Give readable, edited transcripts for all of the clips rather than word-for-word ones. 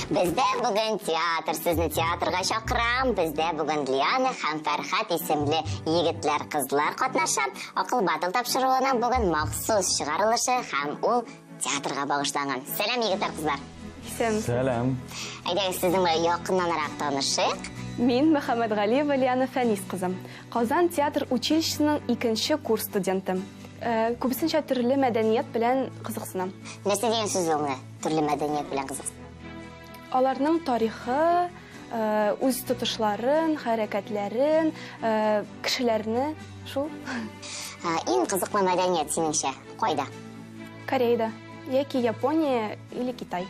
Бездә бүген театр, сезне театрга чакырам. Бездә бүген Лиана һәм Фәрхәт исемле егетләр, кызлар катнаша. Акыл батыл тапшыруының бүген махсус чыгарылышы һәм ул театрга багышланган. Сәлам, егетләр, кызлар. Исәнмесез. Сәлам. Әйдәгез, сезнең белән якыннанрак танышыйк. Мин Мөхәммәтгалиева Лиана Фәнис кызы. Казан театр училищесының икенче курс студенты. Күбесенчә төрле мәдәният белән кызыксынам. Нәрсә дигән сүз ул менә, төрле мәдәният белән кызыксыну? Аларның тарихы, үз тотышларын, хәрәкәтләрен, кешеләрне шул. Иң кызыклы мәдәният синеңчә кайда? Кореяда яки Япония или Китай.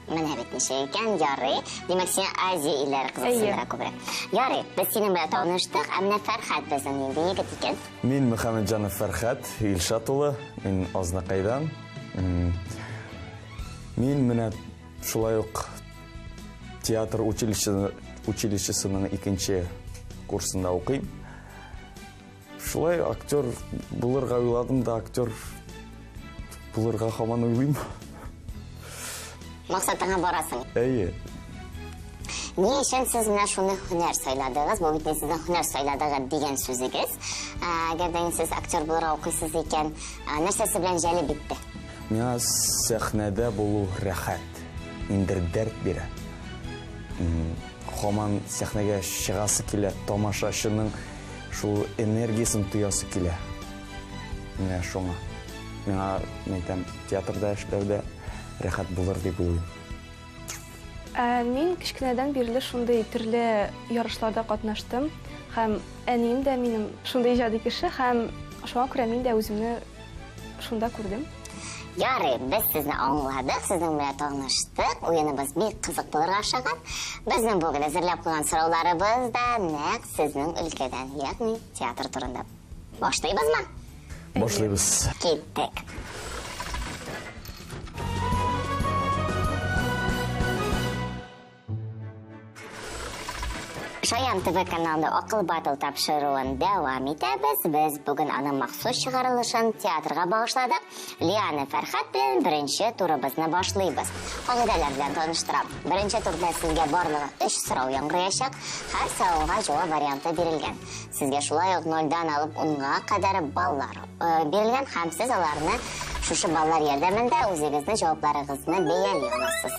Менә бит ничек икән, ярый. Димәк, сине Азия илләре кызыксындыра күбрәк. Ярый, без синең белән таныштык, ә менә Фәрхәт безнең нинди егет икән? Мин Мөхәммәтҗанов Фәрхәт Илшат улы, мин Азнакайдан. Мин менә шулай ук театр училищесының икенче курсында укыйм. Шулай актер булырга уйладым да, актер булырга һаман уйлыйм. Максатыңа барасың. Әйе. Ни өчен сез менә шуны һөнәр сайладыгыз? Бу бит сезнең һөнәр сайладыгыз дигән сүзегез. Әгәр дә сез актер булырга укыйсыз икән, нәрсәсе белән җәлеп итте? Миңа сәхнәдә булу рәхәт, ниндидер дәрт бирә. Һаман сәхнәгә чыгасы килә, тамашачының шул энергиясен тоясы килә. Менә шуңа. Миңа, мәйтәм, театрда эшләү дә рәхәт булыр дип уйлыйм. Ә мин кечкенәдән бирле шундый төрле ярышларда катнаштым һәм әнием дә минем шундый иҗади кеше һәм шуңа күрә мин дә үземне шунда күрдем. Ярый, без сезне аңладык, сезнең белән таныштык. Уеныбыз бик кызык булырга охшаган. Безнең бүген әзерләп куйган сорауларыбыз да нәкъ сезнең өлкәдән, ягъни театр турында. Башлыйбызмы? Башлыйбыз. Киттек. Шаян ТВ каналында Акыл батыл тапшыруын дәвам итәбез. Без бүген аның махсус чыгарылышын театрга багышладык. Лиана Фәрхәт белән беренче турыбызны башлыйбыз. Кагыйдәләр белән таныштырам. Беренче турда сезгә барлыгы 3 сорау яңгыраячак. Һәр сорауга җавап варианты бирелгән. Сезгә шулай ук 0-дан алып 10-га кадәр баллар бирелгән һәм сез аларны шушы баллар ярдәмендә үзегезнең җавапларыгызны бәяли аласыз.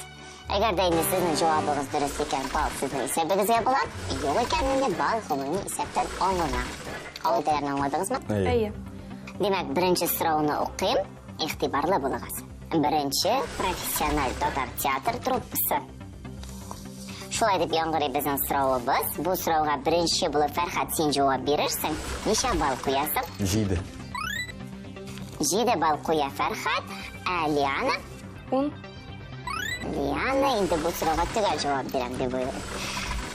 Әгәр дә инде сезнең җавабыгыз дөрес икән, балл сезнең исәбегезгә була, юк икән инде балл гомуми исәптән алына. Кагыйдәләрне аңладыгызмы? Әйе. Димәк, беренче сорауны укыйм, игътибарлы булыгыз. Беренче профессиональ татар театр труппасы. Шулай дип яңгырый безнең соравыбыз. Бу сорауга беренче булып Фәрхәт син җавап бирерсең. Ничә балл куясың? 7. 7 балл куя Фәрхәт. Ә Лиана? 10. Лиана инде бу сорауга төгәл җавап бирәм дип уйлыйм.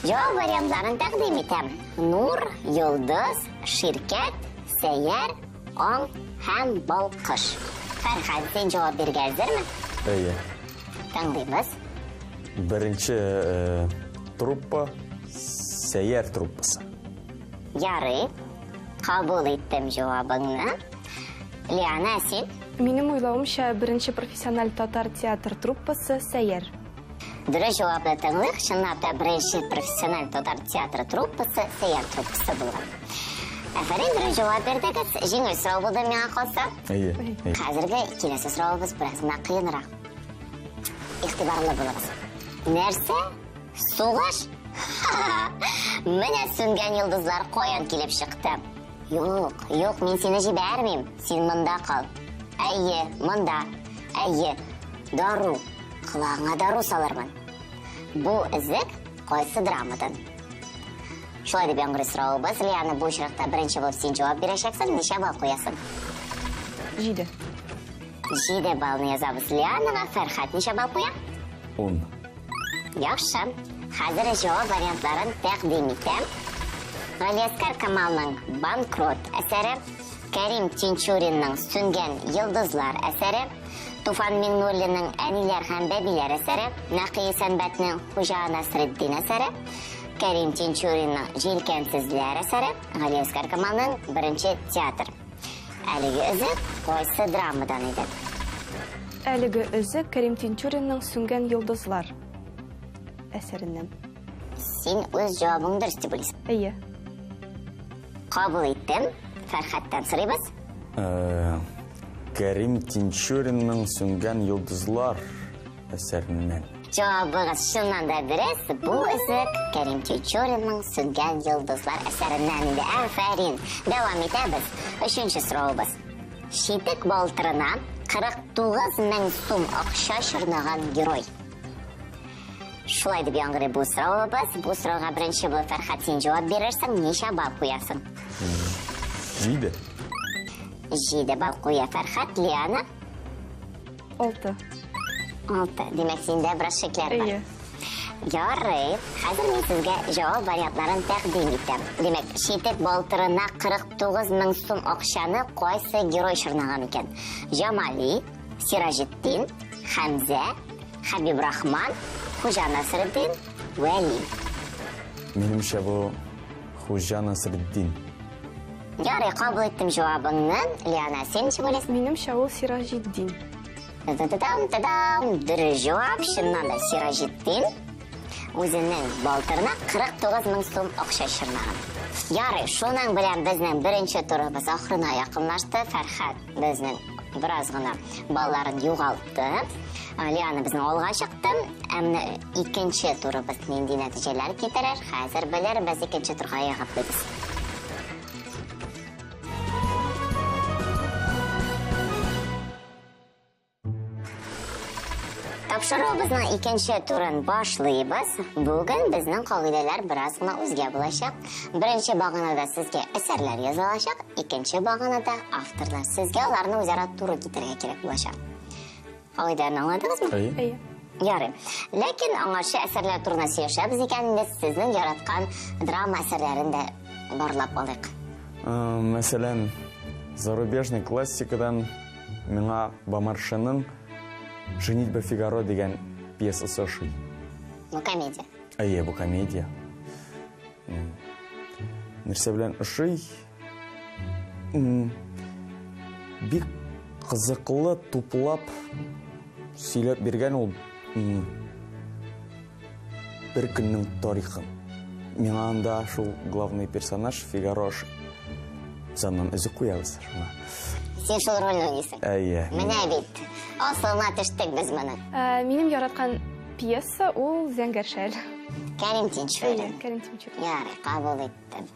Җавап вариантларын тәкъдим итәм. Нур, Йолдыз, Ширкәт, Сәйяр, Аң һәм Балкыш. Фәрхәт, син җавап бирергә әзерме? Әйе. Тыңлыйбыз. Беренче труппа Сәйяр труппасы. Ярый. Кабул иттем җавабыңны. Лиана, син? Минем уйлавымча, беренче профессиональ татар театр труппасы Сәйяр. Дөрес җавапны тыңлыйк. Чынлап та беренче профессиональ татар театры труппасы Сәйяр труппасы булган. Афәрин, дөрес җавап бирдегез. Җиңел сорау булды миңа калса. Әйе. Хәзерге киләсе соравыбыз бераз гына кыенрак. Игътибарлы булыгыз. Нәрсә? Сугыш? Менә сүнгән йолдызлар каян килеп чыкты? Юк, юк, мин сине җибәрмим. Син монда кал. Әйе, монда. Әйе. Дару. Колагыңа дару салырмын. Бу өзек кайсы драмадан? Шулай дип яңгырый соравыбыз. Лиана, бу очракта беренче булып син җавап бирәчәксең. Ничә балл куясың? 7. 7 баллны язабыз Лианага. Фәрхәт ничә балл куя? 10. Яхшы. Хәзер җавап вариантларын тәкъдим итәм. Галиәскар Камалның Банкрот әсәре, Кәрим Тинчуринның Сүнгән йолдызлар әсәре, Туфан Миңнуллинның Әниләр һәм бәбиләр әсәре, Нәкый Исәнбәтнең Хуҗа Насретдин әсәре, Кәрим Тинчуринның Җилкәнсезләр әсәре, Галиәскар Камалның Беренче театр. Әлеге өзек кайсы драмадан иде? Әлеге өзек Кәрим Тинчуринның Сүнгән йолдызлар. әсәреннән. Син үз җавабың дөрес дип уйлыйсың. Әйе. Кабул иттем. Фәрхаттан сорыйбыз. Э, Кәрим Тинчуринның Сүнгән йолдызлар әсәреннән. Җавабыгыз чыннан да дөрес. Бу өзек Кәрим Тинчуринның Сүнгән йолдызлар әсәреннән иде. Афәрин. Дәвам итәбез. Өченче соравыбыз. Читек балтырына 49 мең сум акча чорнаган герой. Шулай дип яңгырый бу соравыбыз. Бу сорауга беренче булып Фәрхат син җавап бирерсең, ничә балл куясың? Җиде. Җиде балл куя Фәрхат. Лиана? Алты. Алты. Димәк, синдә бераз шикләр бар. Әйе. Ярый. Хәзер мин сезгә җавап вариантларын тәкъдим итәм. Димәк, читек балтырына 49 мең сум акчаны кайсы герой чорнаган икән? Җамали, Сираҗетдин, Хәмзә, Хәбибрахман, Хуҗа Насретдин, Вәли. Минемчә, бу Хуҗа Насретдин. Ярый, кабул иттем җавабыңны. Лиана, син ничек уйлыйсың? Минемчә, ул Сираҗетдин. Та-та-дам, та-дам. Дөрес җавап, чыннан да Сираҗетдин үзенең балтырына 49 мең сум акча чорнаган. Ярый, шуның белән безнең беренче турыбыз ахырына якынлашты. Фәрхат безнең бераз гына балларын югалтты. Лиана безнең алга чыкты. Ә менә икенче турыбыз нинди нәтиҗәләр китерер, хәзер белербез. Икенче турга аяк атлыйбыз. Тапшыруыбызның икенче турын башлыйбыз. Бүген безнең кагыйдәләр бераз гына үзгә булачак. Беренче баганада сезгә әсәрләр язылачак, икенче баганада авторлар. Сезгә аларны үзара туры китерергә кирәк булачак. Кагыйдәләрне аңладыгызмы? Әйе. Әйе. Ярый. Ләкин аңарчы әсәрләр турында сөйләшәбез икән, без сезнең яраткан драма әсәрләрен дә барлап алыйк. Мәсәлән, зарубежный классикадан миңа Бомаршеның Женитьба Фигаро дигән пьесасы ошый. Бу комедия. Әйе, бу комедия. Нәрсә белән ошый? Бик кызыклы туплап сөйләп биргән ул бер көннең тарихын. Миңа анда шул главный персонаж Фигаро ошый. Без аннан өзек куябыз шуңа. Син шул рольне уйныйсың. Әйе. Менә бит. Асылына төштек без моны. Минем яраткан пьеса ул Зәңгәр шәл. Кәрим Тинчурин. Әйе, Кәрим Тинчурин. Ярый, кабул иттем.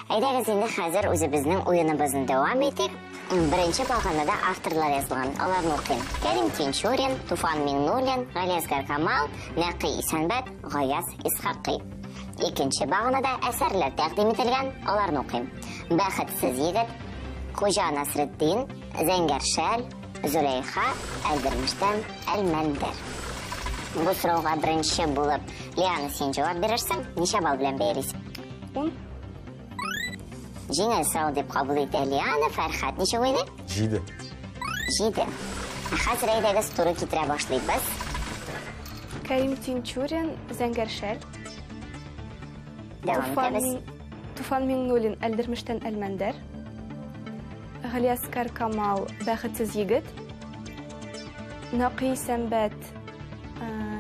Әйдәгез инде хәзер үзебезнең уеныбызны дәвам итик. Беренче баганада авторлар язылган. Аларны укыйм. Кәрим Тинчурин, Туфан Миңнуллин, Галиәсгар Камал, Нәкый Исәнбәт, Гаяз Исхакый. Икенче баганада әсәрләр тәкъдим ителгән, аларны укыйм. Бәхетсез егет, Хуҗа Насретдин, Зәңгәр шәл, Зөләйха, Әлдермештән Әлмәндәр. Бу сорауга беренче булып Лиана син җавап бирерсең. Ничә балл белән бәялисең? 10. Җиңел сорау дип кабул итә Лиана. Фәрхат ничек уйлый? 7. 7. Ә хәзер әйдәгез туры китерә башлыйбыз. Кәрим Тинчурин, Зәңгәр шәл. Дәвам итәбез. Туфан Миңнуллин, Әлдермештән Әлмәндәр. Галиәсгар Камал, Бәхетсез егет. Нәкый Исәнбәт,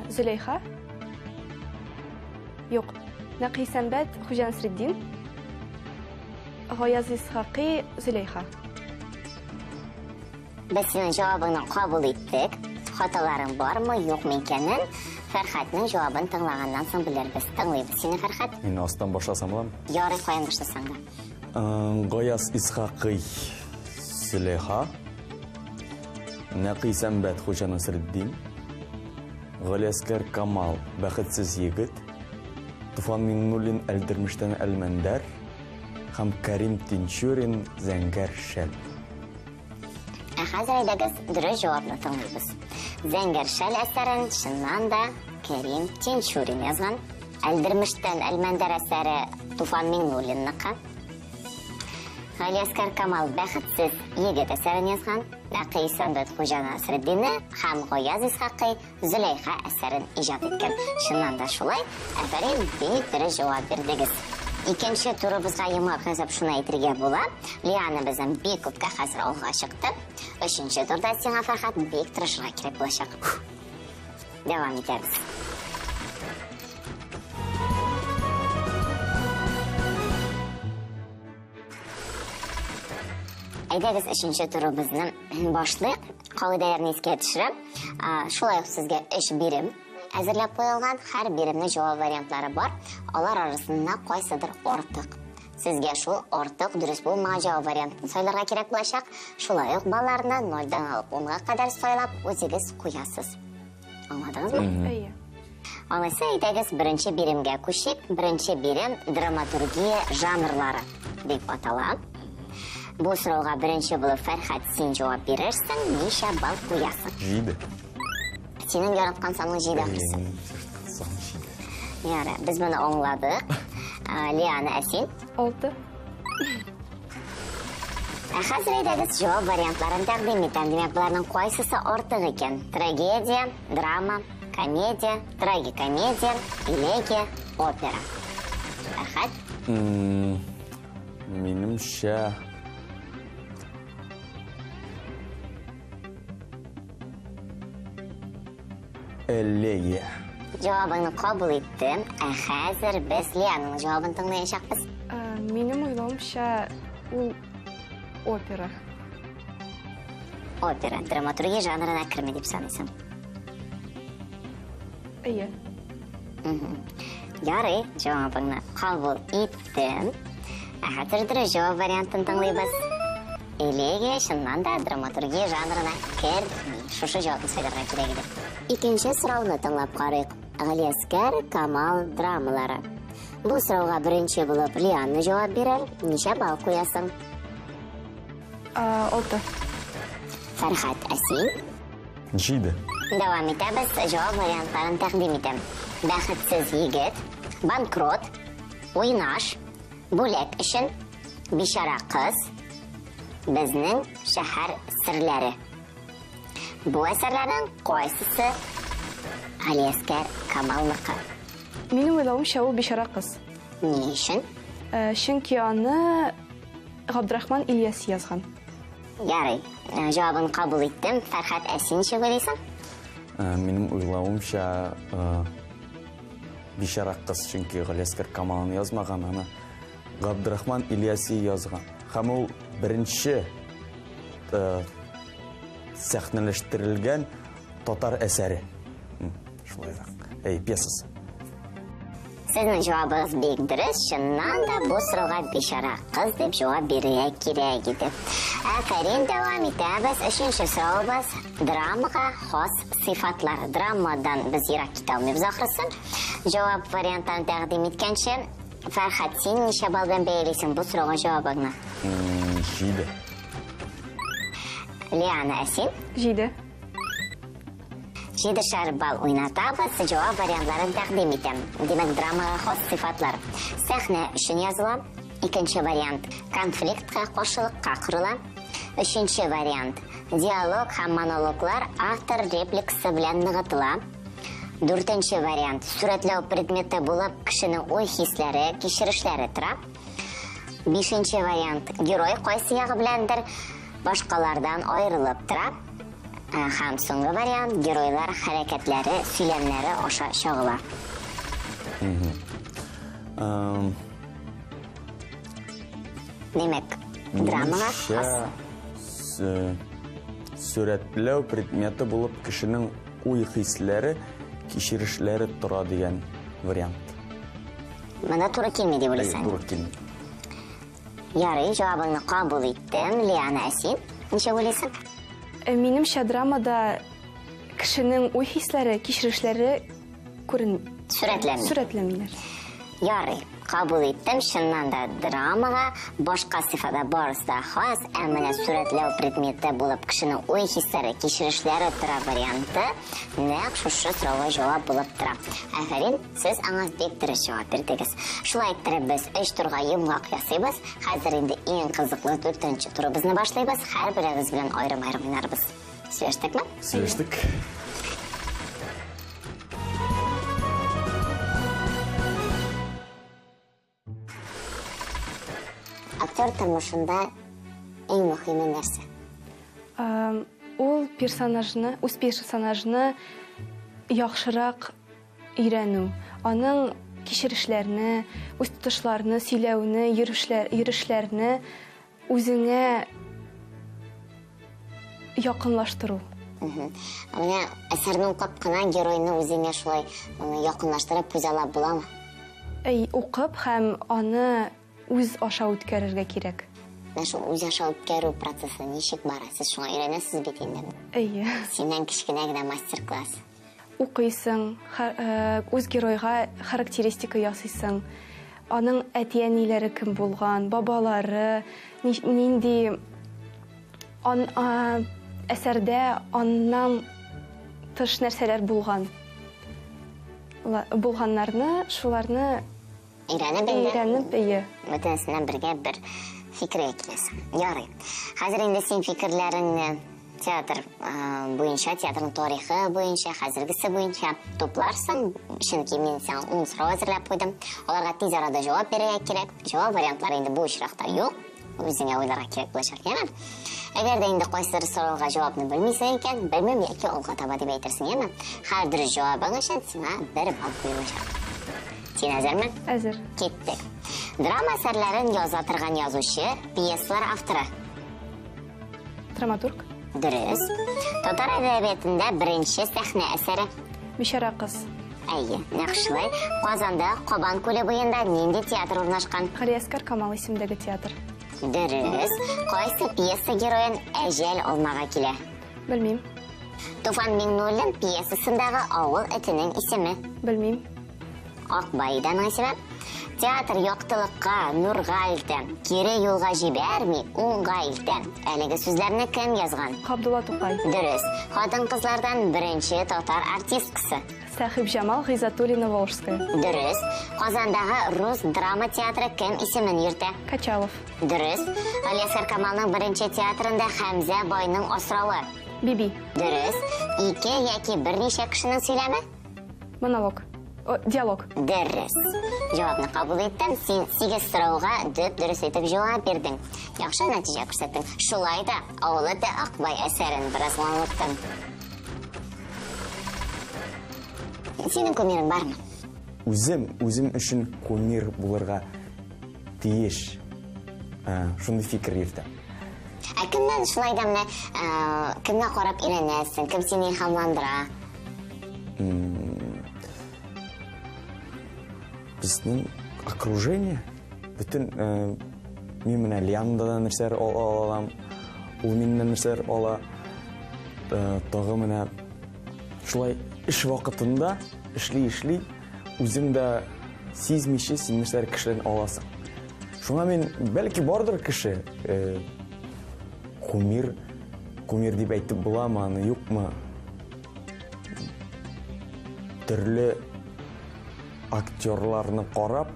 Зөләйха. Юк. Нәкый Исәнбәт, Хуҗа Насретдин. Гаяз Исхакый, Зөләйха. Без синең җавабыңны кабул иттек. Хаталарың бармы, юкмы икәнен Фәрхатның җавабын тыңлаганнан соң белербез. Тыңлыйбыз сине, Фәрхат. Мин астан башласам буламы? Ярый, каян башласаң да. Гаяз Исхакый, Зөләйха. Нәкый Исәнбәт, Хуҗа Насретдин. Галиәсгар Камал, Бәхетсез егет. Туфан Миңнуллин, Әлдермештән Әлмәндәр. Һәм Кәрим Тинчурин, Зәңгәр шәл. Ә хәзер әйдәгез дөрес җавапны тыңлыйбыз. Зәңгәр шәл әсәрен чыннан да Кәрим Тинчурин язган. Әлдермештән Әлмәндәр әсәре Туфан Миңнуллинныкы. Галиәсгар Камал Бәхетсез егет әсәрен язган. Нәкый Исәнбәт Хуҗа Насретдинне һәм Гаяз Исхакый Зөләйха әсәрен иҗат иткән. Чыннан да шулай. Афәрин, бик дөрес җавап бирдегез. Икенче турыбызга йомгак ясап шуны әйтергә була. Лиана безнең бик күпкә хәзер алга чыкты. Өченче турда сиңа, Фәрхат, бик тырышырга кирәк булачак. Дәвам итәбез. Әйдәгез, өченче турыбызны башлыйк. Кагыйдәләрне искә төшерәм. Шулай ук сезгә өч бирем әзерләп куелган. Һәр биремнең җавап вариантлары бар. Алар арасында кайсыдыр артык. Сезгә шул артык дөрес булмаган җавап вариантын сайларга кирәк булачак. Шулай ук балларны нольдән алып унга кадәр сайлап үзегез куясыз. Аңладыгызмы? Әйе. Алайса, әйдәгез, беренче биремгә күчик. Беренче бирем драматургия жанрлары дип атала. Бу сорауга беренче булып Фәрхәт син җавап бирерсең, ничә балл куясың? 7. Синең яраткан саның 7 ахрысы. Сан 7. Ярар, без моны аңладык. Лиана, ә син? 6. Ә хәзер әйдәгез җавап вариантларын тәкъдим итәм. Димәк, боларның кайсысы артык икән? Трагедия, драма, комедия, трагикомедия, элегия, опера. Фәрхәт? Минемчә, элегия. Җавабыңны кабул иттем. Ә хәзер без Лиананың җавабын тыңлаячакбыз. Минем уйлавымча, ул опера. Опера. Драматургия жанрына керми дип саныйсың. Әйе. Ярый, җавабыңны кабул иттем. Ә хәзер дөрес җавап вариантын тыңлыйбыз. Элегия чыннан да драматургия жанрына керми. Шушы җавапны сайларга кирәк иде. Икенче сорауны тыңлап карыйк. Галиәскәр Камал драмалары. Бу сорауга беренче булып Лианна җавап бирер. Ничә балл куясың? 6. Фәрхәт, ә син? 7. Дәвам итәбез. Җавап вариантларын тәкъдим итәм. Бәхетсез егет, банкрот, уйнаш, бүләк өчен, бичара кыз, безнең шәһәр серләре. Бу әсәрләрнең кайсысы Галиәскәр Камалныкы? Минем уйлавымча, ул бичара кыз. Ни өчен? Чөнки аны Габдрахман Ильяс язган. Ярый, җавабын кабул иттем. Фәрхәт, ә син ничек уйлыйсың? Минем уйлавымча, бичара кыз, чөнки Галиәскәр Камалны язмаган, аны Габдрахман Ильяси язган. Һәм ул беренче сәхнәләштерелгән татар әсәре. Шулайрак. Әй, пьесасы. Сезнең җавабыгыз бик дөрес. Чыннан да бу сорауга бичара кыз дип җавап бирергә кирәк иде. Афәрин, дәвам итәбез. Өченче соравыбыз драмага хас сыйфатлар. Драмадан без ерак китә алмыйбыз ахрысы. Җавап вариантларын тәкъдим иткәнче, Фәрхәт, син ничә балл белән бәялисең бу сорауга җавабыңны? 7. Лиана, ә син? 7. Җидешәр балл уйнатабыз, җавап вариантларын тәкъдим итәм. Димәк, драмага хас сыйфатлар. Сәхнә өчен языла. Икенче вариант конфликтка, каршылыкка корыла. Өченче вариант диалог һәм монологлар автор репликасы белән ныгытыла. Дүртенче вариант сурәтләү предметы булып кешенең уй-хисләре, кичерешләре тора. Бишенче вариант герой кайсы ягы беләндер башкалардан аерылып тора. Һәм соңгы вариант геройлар хәрәкәтләре, сөйләмнәре аша чагыла. Димәк, драмага хас. Сурәтләү предметы булып кешенең уй-хисләре, кичерешләре тора дигән вариант. Монда туры килми дип уйлыйсың? Туры килми. Ярый, җавабыңны кабул иттем. Лиана, ә син ничек уйлыйсың? Минемчә, драмада кешенең уй-хисләре, кичерешләре күрен- Сурәтләнми. Сурәтләнмиләр. Ярый, кабул иттем. Чыннан да драмага башка сыйфатта барысы да хас, ә менә сурәтләү предметы булып кешенең уй-хисләре, кичерешләре тора варианты нәкъ шушы сорауга җавап булып тора. Афәрин, сез аңа бик дөрес җавап бирдегез. Шулай иттереп без өч турга йомгак ясыйбыз. Хәзер инде иң кызыклы дүртенче турыбызны башлыйбыз. Һәрберебез белән аерым-аерым уйнарбыз. Сөйләштекме? Сөйләштек. Актер тормышында иң мөһиме нәрсә? Ул персонажны, үз персонажны яхшырак өйрәнү, аның кичерешләрне, үз тотышларны, сөйләүне, йөрешләрне үзеңә якынлаштыру. Менә әсәрне укып кына геройны үзеңә шулай якынлаштырып күзаллап буламы? Әй, укып һәм аны үз аша үткәрергә кирәк. Менә шул үз аша үткәрү процессы ничек бара? Сез шуңа өйрәнәсез бит инде. Әйе. Синнән кечкенә генә мастер-класс. Укыйсың, үз геройга характеристика ясыйсың. Аның әти-әниләре кем булган, бабалары, нинди ан, әсәрдә аннан тыш нәрсәләр булган. Булганнарны, шуларны өйрәнеп инде. Өйрәнеп, әйе. Бөтенесеннән бергә бер фикергә киләсең. Ярый. Хәзер инде син фикерләреңне театр буенча, театрның тарихы буенча, хәзергесе буенча тупларсың. Чөнки мин сиңа 10 сорау әзерләп куйдым. Аларга тиз арада җавап бирергә кирәк. Җавап вариантлары инде бу очракта юк. Үзеңә уйларга кирәк булачак, яме? Әгәр дә инде кайсыдыр сорауга җавапны белмисең икән, белмим яки алга таба дип әйтерсең, яме? Һәр дөрес җавабың өчен сиңа бер балл куелачак. Син әзерме? Әзер. Киттек. Драма әсәрләрен яза торган язучы, пьесалар авторы. Драматург. Дөрес. Татар әдәбиятында беренче сәхнә әсәре. Бичара кыз. Әйе, нәкъ шулай. Казанда Кабан күле буенда нинди театр урнашкан? Галиәсгар Камал исемендәге театр. Дөрес. Кайсы пьеса героен әҗәл алмага килә? Белмим. Туфан Миңнуллин пьесасындагы авыл этенең исеме? Белмим. Акбай иде аның исеме. Театр яктылыкка, нурга илтә, кире юлга җибәрми, уңга илтә. Әлеге сүзләрне кем язган? Габдулла Тукай. Дөрес. Хатын-кызлардан беренче татар артисткасы. Сәхибҗамал Гыйззәтуллина Волжская. Дөрес. Казандагы рус драма театры кем исемен йөртә? Качалов. Дөрес. Галиәсгар Камалның беренче театрында Хәмзә байның асравы. Биби. Дөрес. Ике яки берничә кешенең сөйләме? Монолог. Диалог. Дөрес. Җавапны кабул иттем. Син 8 сорауга дөп-дөрес итеп җавап бирдең. Яхшы нәтиҗә күрсәттең. Шулай да Авыл эте Акбай әсәрен бераз оныттым. Синең кумирың бармы? Үзем, үзем өчен кумир булырга тиеш. Шундый фикер йөртәм. Ә кемнән шулай да менә, кемгә карап өйрәнәсең, кем сине илһамландыра? Безнең окружение, бөтен, мин менә Лианада да нәрсәләр ала алам, ул миннән нәрсәләр ала. Тагы менә шулай эш вакытында эшли-эшли, үзең дә сизмичә син нәрсәләр кешедән аласың. Шуңа мин, бәлки бардыр кеше, кумир, кумир дип әйтеп буламы аны, юкмы? Төрле актерларны карап,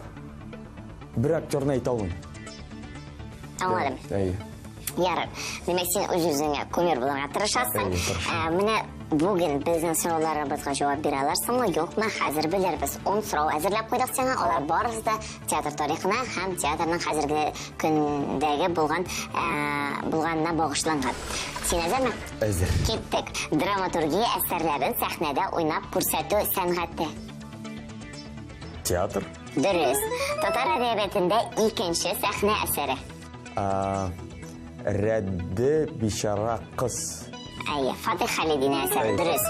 бер актерны әйтә алмыйм. Аңладым. Әйе. Ярар. Димәк, син үз-үзеңә кумир булырга тырышасың. Әйе, тырышам. Менә бүген безнең сорауларыбызга җавап бирә алырсыңмы, юкмы, хәзер белербез. 10 сорау әзерләп куйдык сиңа. Алар барысы да театр тарихына һәм театрның хәзерге көндәге булганына багышланган. Син әзерме? Әзер. Киттек. Драматургия әсәрләрен сәхнәдә уйнап күрсәтү сәнгате. Театр. Дөрес. Татар әдәбиятында икенче сәхнә әсәре. Рәдде бичара кыз. Әйе, Фатих Халидин әсәре. Әйе. Дөрес.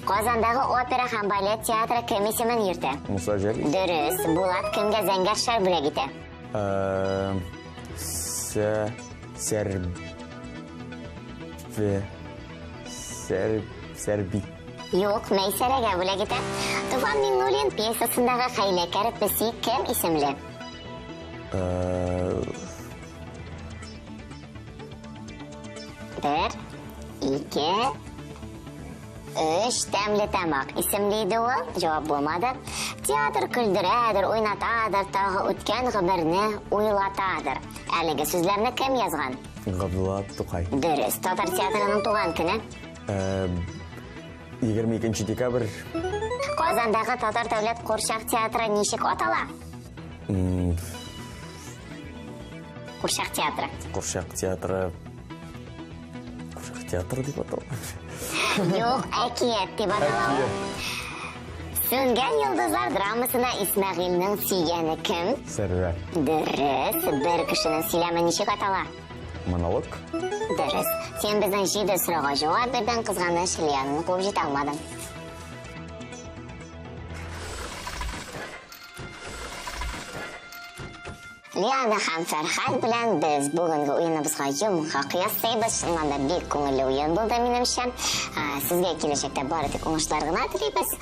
Казандагы опера һәм балет театры кем исемен йөртә? Муса Җәлил. Дөрес. Булат кемгә зәңгәр шар бүләк итә? Сәрби. Юк, Мәйсәрәгә бүләк итә. Туфан Миңнуллин пьесасындагы хәйләкәр песи кем исемле? Бер, ике, өч, тәмле тамак исемле иде ул. Җавап булмады. Театр көлдерәдер, уйнатадыр, тагы үткән гомерне уйлатадыр. Әлеге сүзләрне кем язган? Габдулла Тукай. Дөрес. Татар театрының туган көне? 22 декабрь. Казандагы Татар дәүләт курчак театры ничек атала? Курчак театры. Курчак театры. Курчак театры дип атала. Юк, әкият дип атала. Әкият. Сүнгән йолдызлар драмасына Исмәгыйльнең сөйгәне кем? Сәрвәр. Дөрес. Бер кешенең сөйләме ничек атала? Монолог. Дөрес. Син безнең җиде сорауга җавап бирдең, кызганыч, Лиананы куып җитә алмадың. Лиана һәм Фәрхәт белән без бүгенге уеныбызга йомгак ясыйбыз. Чыннан да бик күңелле уен булды, минемчә. Сезгә киләчәктә бары тик уңышлар гына телибез.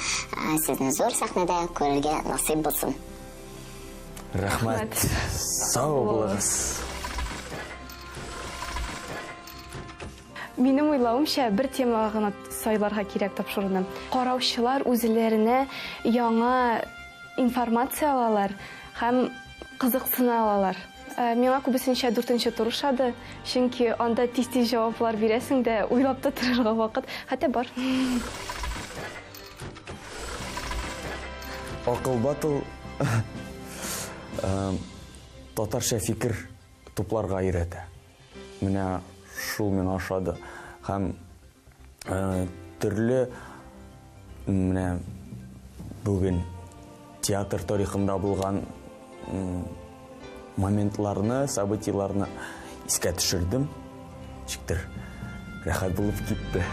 Сезне зур сәхнәдә күрергә насыйп булсын. Рәхмәт. Сау булыгыз. Минем уйлавымча, бер темага гына сайларга кирәк тапшыруны. Караучылар үзләренә яңа информация алалар һәм кызыксына алалар. Э, миңа күбесенчә дүртенче тур ошады, чөнки анда тиз-тиз җаваплар бирәсең дә, уйлап та торырга вакыт. Хәтта бар. Акыл батыл э, татарча фикер тупларга өйрәтә. Менә шул миңа ошады. Һәм э, төрле менә бүген театр тарихында булган моментларны, событиеларны искә төшердем. Ничектер рәхәт булып китте.